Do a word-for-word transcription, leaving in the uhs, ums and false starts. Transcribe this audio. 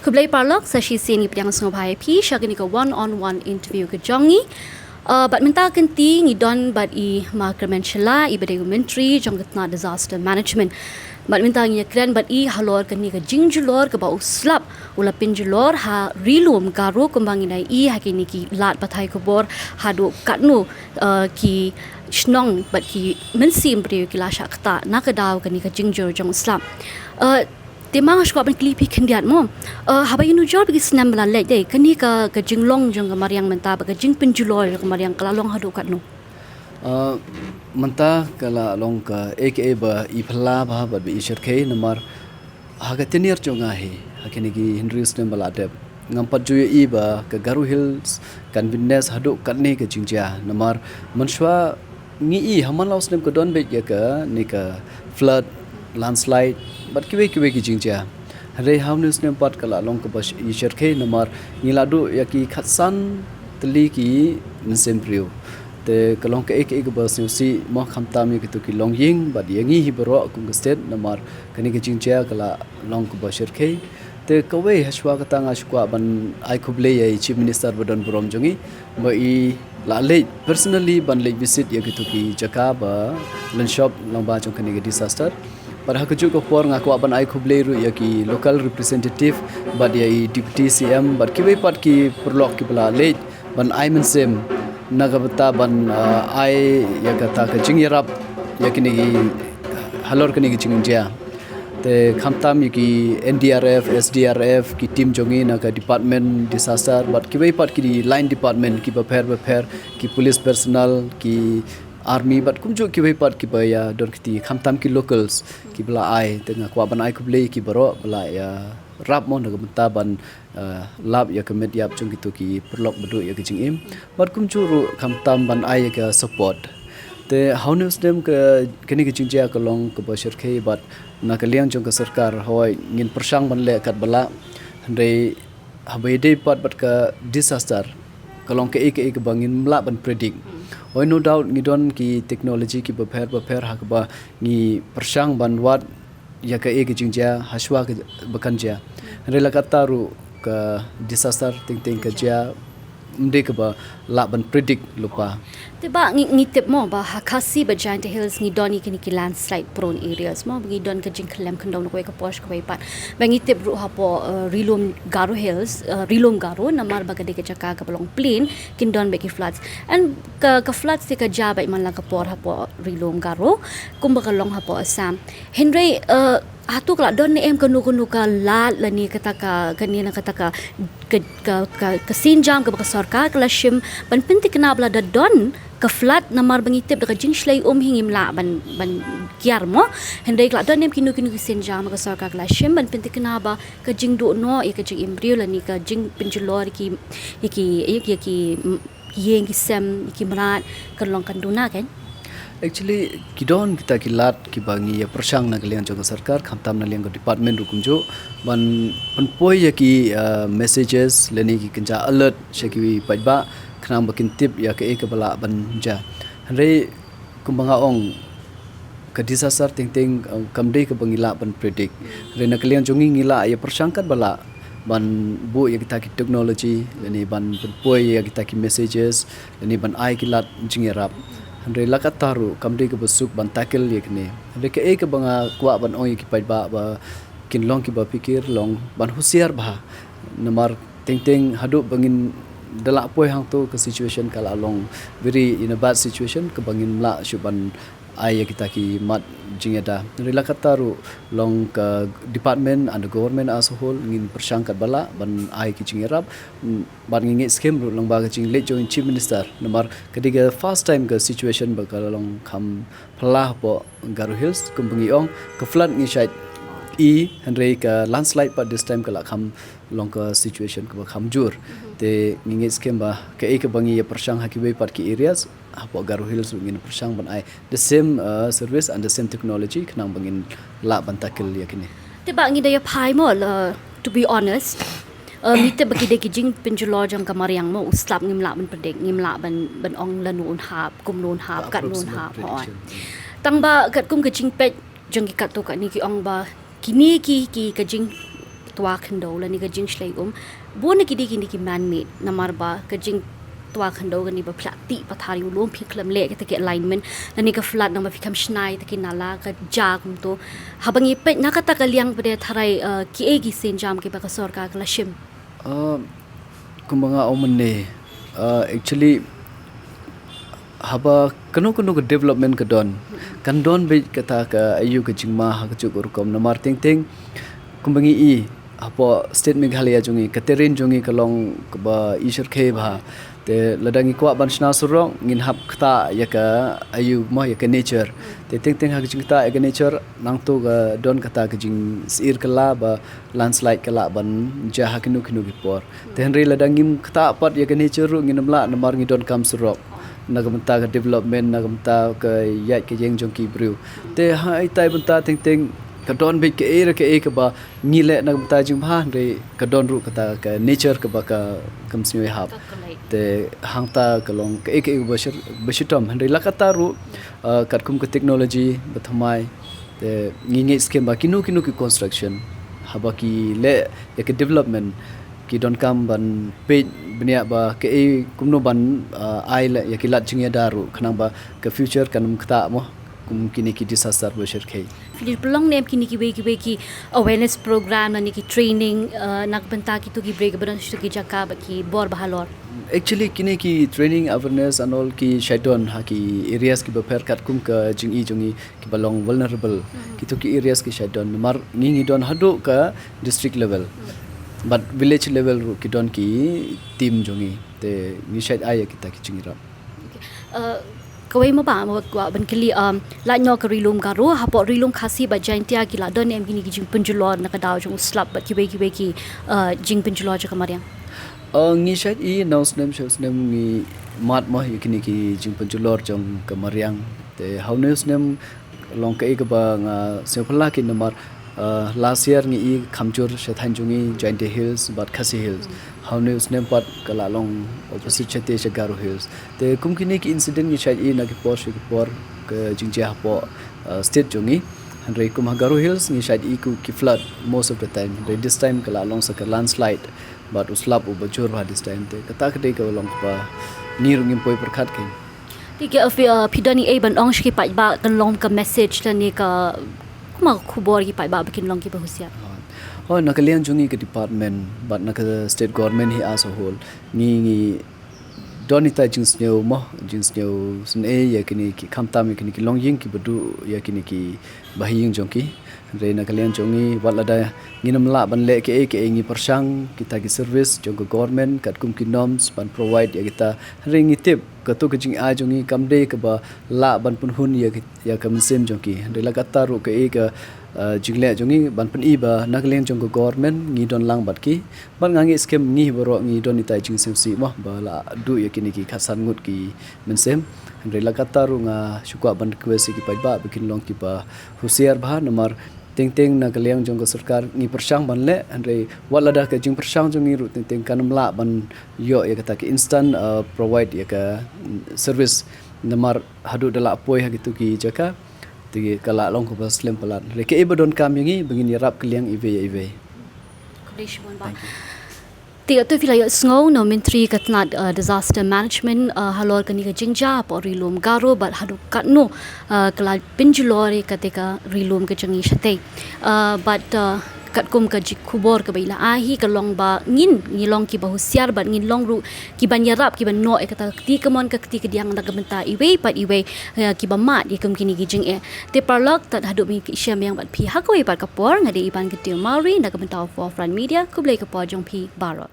Khublei paralok, sa shisien ngi pdiang sngewbha ïa phi sha kane ka one on one interview ka jong ngi. Uh, bad mynta ka kynti ngi don bad i Ma Kyrmen Shylla, i ba dei u Myntri jong ka tnat Disaster Management. Bad mynta ngi ïakren bad i halor kane ka jingjulor kaba u slap u la pynjulor ha Ri Lum Garo, kumba ngi la ïohi ha kine ki lad pathai khubor haduh katno, uh, ki shnong bad ki mynsiem briew ki la shah ktah na ka daw kane ka jingjur jong u slap. Uh, Te ma nga shu kwah ban kylli phi khyndiat mo. Uh, haba ïanujor bad ki snem ba la leit, dei kane ka, ka jinglong jong ka mariang mynta, bad ka jingpynjulor jong ka mariang ka la long haduh katno? Uh, mynta ka la long kaei kaei ba i phylla bha bad ba i shyrkhei, namar ha ka tenure jong nga hi, ha kine ki hynriew snem ba la dep, ngam pat ju ïohi ba ka Garo Hills kan witness haduh katne ka jingjia. Namar mynshuwa ngi ïohi ha man la u snem ka don beit ïa kane ka flood, landslide bad kiwei kiwei ki jingjia. Hynrei ha une u snem pat ka la long kaba sh-, i shyrkhei, namar ngi la duh ïa ki khatsan tylli ki mynsiem briew. Te ka long kaei kaei kaba sngewsih mo, khamtam ïa kito ki longïing bad ïa ngi hi baroh kum ka state, namar kane ka jingjia ka la long kaba shyrkhei. Te kawei ha shuwa kata nga shu kwah ban ai khublei ïa i Chief Minister ba don burom jong ngi, ba i la leit personally ban leit visit ïa kito ki jaka ba lynshop lyngba jong kane ka disaster. Bad ha kajuh ka por nga kwah ban ai khublei ruh ïa ki local representative bad ïa i Deputy C M bad kiwei pat ki paralok kiba la leit ban ai mynsiem na ka bynta ban, uh, ai ïa kata ka jingïarap ïa kine ki, uh, halor kane ka jingjia. Te khamtam ïa ki N D R F, S D R F, ki team jong ngi na ka department disaster bad kiwei pat ki line department kiba pher ba pher, ki police personnel, ki army bad kumjuh kiwei pat kiba ïa don kti, khamtam ki locals kiba la ai. Te nga kwah ban ai khublei ki baroh ba la ïarap mo na ka bynta ban, uh, lap ïa ka met ïap jong kito ki paralok ba duh ïa ka jingim. Bad kumjuh ruh khamtam ban ai ïa ka support. Te ha une u snem ka, kane ka jingjia ka long kaba shyrkhei bad na ka liang jong ka sorkar hooid ngin pyrshang ban leh katba lah. Hynrei haba ïadei pat bad ka disaster ka long kaei kaei kaba ngim lah ban predict. Hooid, no doubt ngi don ki technology kiba pher ba pher ha kaba ngi pyrshang ban wad ïa kaei ka jingjia ha shuwa kaba kan jia. Hynrei la katta ruh ka disaster teng teng ka jia, ym dei kaba lah ban predict lypa. Te bah ngi, ngi tip mo ba ha Khasi bad Jaintia Hills ngi don ïa kine ki landslide prone areas mo, ba ngi don ka jingkhyllem khyndew na kawei ka por sha kawei pat. Ba ngi tip ruh hapoh, uh, Ri Lum Garo Hills, uh, Ri Lum Garo, namar ba ka dei ka jaka kaba long plain, kin don bad ki floods. And ka, ka floods te ka jia bad man la ka por hapoh Ri Lum Garo kumba ka long hapoh Assam. Hynrei, uh, hato ka la don ne em kano kano ka lad lane kata ka, kane na kata ka, ka, ka, ka, ka sienjam kaba ka sorkar ka la shim ban pyntikna ba lada don ka flood, namar ba ngi tip da ka jingshlei um hi ngim lah ban, ban kiar mo. Hynrei ka la don ne em kino kino ki sienjam ba ka sorkar ka la shim ban pyntikna ba ka jingduh noh ïa ka jingim briew lane ka jingpynjulor ïa ki, ïa ki, ïa ki, ïa ki, mm, ïing ki sem, ïa ki mrad, kan long kan duna kan? Actually, ki don kita ki lad kiba ngi ïa pyrshang na ka liang jong ka sorkar, khamtam na liang ka department ruh kumjuh, ban pynpoi ïa ki, uh, messages lane ki kynja alert sha ki paidbah, khnang ba kin tip ïa kaei kaba lah ban jia. Hynrei kumba nga ong, ka disaster teng teng, uh, kam dei kaba ngi lah ban predict. Hynrei na ka liang jong ngi ngi lah ïa pyrshang katba lah ban buh ïa kita ki technology lane ban pynpoi ïa kita ki messages lane ban ai ki lad jingïarap. Hynrei la katta ruh kam dei kaba suk ban tackle ïa kine. Hynrei kaei kaba nga kwah ban ong ïa ki paidbah ba kin long kiba phikir, long ban husiar bha. Namar teng teng haduh ba ngin da lah poi hangto ka situation ka la long very in a bad situation kaba ngim lah shuh ban ai ïa kita ki mat jingïada. Hynrei la katta ruh long ka department and the government as a whole ngin pyrshang katba lah ban ai ki jingïarap. Mm, bad ngi ngeit skhem ruh lyngba ka jingleit jong i Chief Minister. Namar ka dei ka first time ka situation ba ka long kham phylla hapoh Garo Hills, kumba ngi ong, ka flood ngi shait i, hynrei ka landslide pat this time ka la kham long ka situation kaba kham jur. Mhm. Te ngi ngeit skhem ba kaei kaba ngi ïa pyrshang ha kiwei pat ki areas hapoh Garo Hills ruh ngin pyrshang ban ai the same, uh, service and the same technology khnang ba ngin lah ban tackle ïa kine. Te bah ngi da ïa phai mo la, to be honest, uh, ngi tip ba ki dei ki jingpynjulor jong ka mariang mo, u slap ngim lah ban predict, ngim lah ban, ban ong lano un hap, kumno un hap, katno un hap, hooid. Tang ba katkum ka jingpeit jong ki katto katne ki ong ba kine ki, ki ka jing twa khyndew lane ka jingshlei um. Bun na ki dei kine ki man made namar ba ka jingtwa khyndew kane ba phi la tih pathar ïa u lum phi khlem leh kita ki alignment lane ka flood namar phi khlem shna ïa kita ki nala ka ja kumto. Haba ngi peit na kata ka liang pat de tharai, eh, kiei ki sienjam kiba ka sorkar ka la shim. Ah, kumba nga ong mynne, ah, actually haba kano kano ka development ka don, kan don beit kata ka aïu ka jingma ha kajuh ka rukom namar teng teng kumba ngi i hapoh state Meghalaya jong ngi, ka terrain jong ngi ka long kaba i shyrkhei bha. Te lada ngi kwah ban shna surok ngin hap ktah ïa ka aïu mo ïa ka nature. Te teng teng ha ka jingktah ïa ka nature nangto ka don kata ka jingsyier ka la ba landslide ka lah ban jia ha kino kino ki por. Te hynrei lada ngim ktah pat ïa ka nature ruh ngin ym lah namar ngi donkam surok na ka bynta ka development, na ka bynta ka ïaid ka ïeng jong ki briew. Te ha itai bynta teng teng ka don beit kaei re kaei kaba ngi leh na ka bynta jingbha hynrei ka don ruh kata ka nature kaba ka kam sngew hap. Te hangta ka long kaei kaei kaba shir-, ba shitom hynrei la kata ruh, ah, katkum ka technology ba thymmai. Te ngi ngeit skhem ba kino kino ki construction haba ki leh ïa ka development ki donkam ban peit bniah ba kaei kumno ban, ah, ai leh ïa ki lad jingïada ruh khnang ba ka future kan ym ktah mo kum kine ki disaster ba shyrkhei. Phi pynlong ne em kine kiwei kiwei ki awareness program lane ki training, eh, na ka bynta kito ki briew kiba don sha ki jaka bad ki bor ba halor? Actually kine ki training awareness and all ki shait don ha ki areas kiba pher katkum ka jingi jong ngi kiba long vulnerable. Kito ki areas ki shait don namar ngi ngi don haduh ka district level. Bad village level ruh ki don ki team jong ngi. Te ngi shait ai ïa kita ki jingïarap. Okay. Uh, kawei ma ba, ma ba kwah ban kylli, um, lait noh ka Ri Lum Garo, hapoh Ri Lum Khasi bad Jaintia ki la don em kine ki jingpynjulor na ka daw jong u slap bad kiwei kiwei ki, uh, jingpynjulor jong ka mariang? Uh, ngi shait i na u snem sha u snem ngi mad mo ïa kine ki jingpynjulor jong ka mariang. Te ha une u snem long kaei kaba nga sngewphylla ki namar, uh, last year ngi i kham jur sha thaiñ jong ngi Jaintia Hills bad Khasi Hills. Ha une u snem pat ka la long opposite shatei sha Garo Hills. Te kum kine ki incident ngi shait i na ki por sha ki por ka jingjia hapoh, uh, state jong ngi. Hynrei kum ha Garo Hills ngi shait i ku ki flood most of the time. Hynrei this time ka la long sa ka landslide bad u slap uba jur bha this time. Te kata ka dei ka long kaba ngi ruh ngim poi pyrkhat kein. Te ki, uh, phi, uh, phi don ei ei ban ong sha ki paidbah kan long ka message lane ka, kumba ka khubor ki paidbah ba kin long kiba husiar? Hooid, na ka liang jong ngi ka department bad na ka state government hi as a whole ngi ngi don ita jingsngew mo, jingsngew sngewsih ïa kine ki khamtam ïa kine ki longïing kiba duh ïa kine ki bahaïing jong ki. Hynrei na ka liang jong ngi wat lada ngin ym lah ban leh kaei kaei ngi pyrshang kita ki service jong ka government katkum ki norms ban provide ïa kita. Hynrei ngi tip kato ka jingai jong ngi kam dei kaba lah ban pynhun ïa ki, ïa ka mynsiem jong ki. Hynrei la katta ruh kaei ka, uh, jingleh jong ngi ban pyni ba na ka liang jong ka government ngi don lang bad ki. Bad nga ngeit skhem ngi baroh ngi don ita i jingsngewsih mo ba la duh ïa kine ki khatsan ngut ki mynsiem. Hynrei la katta ruh nga shu kwah ban request ïa ki paidbah ba kin long kiba husiar bha namar teng teng na ka liang jong ka sorkar ngi pyrshang ban leh hynrei wat lada ka jingpyrshang jong ngi ruh teng teng kan ym lah ban ïoh ïa kata ka instant, uh, provide ïa ka, mm, service namar haduh da lah poi ha kitu ki jaka te ka lah long kaba slem palat. Hynrei kaei ba donkam ïa ngi ba ngin ïarap kylliang iwei ïa iwei. Khublei shibun bah. Thank you. Te katto phi la ïohsngew na u Myntri ka tnat, uh, Disaster Management, uh, halor kane ka jingjia hapoh Ri Lum Garo bad haduh katno, uh, ka la pynjulor ïa kata ka Ri Lum ka jong ngi shatei. Uh, bad, uh, katkum ka jingkhubor kaba i la ai hi ka long ba ngin ngi long kiba husiar bad ngin long ruh kiban ïarap kiban noh ïa kata ka kti kamon ka kti kadiang na ka bynta iwei pa iwei, uh, kiba mad ïa kum kine ki jingeh. Te paralok tad haduh ba ngin ïashem biang bad phi ha kawei pat ka por nga dei Iban Kynthei Mawrie na ka bynta u Forefront Media, khublei ka por jong phi baroh.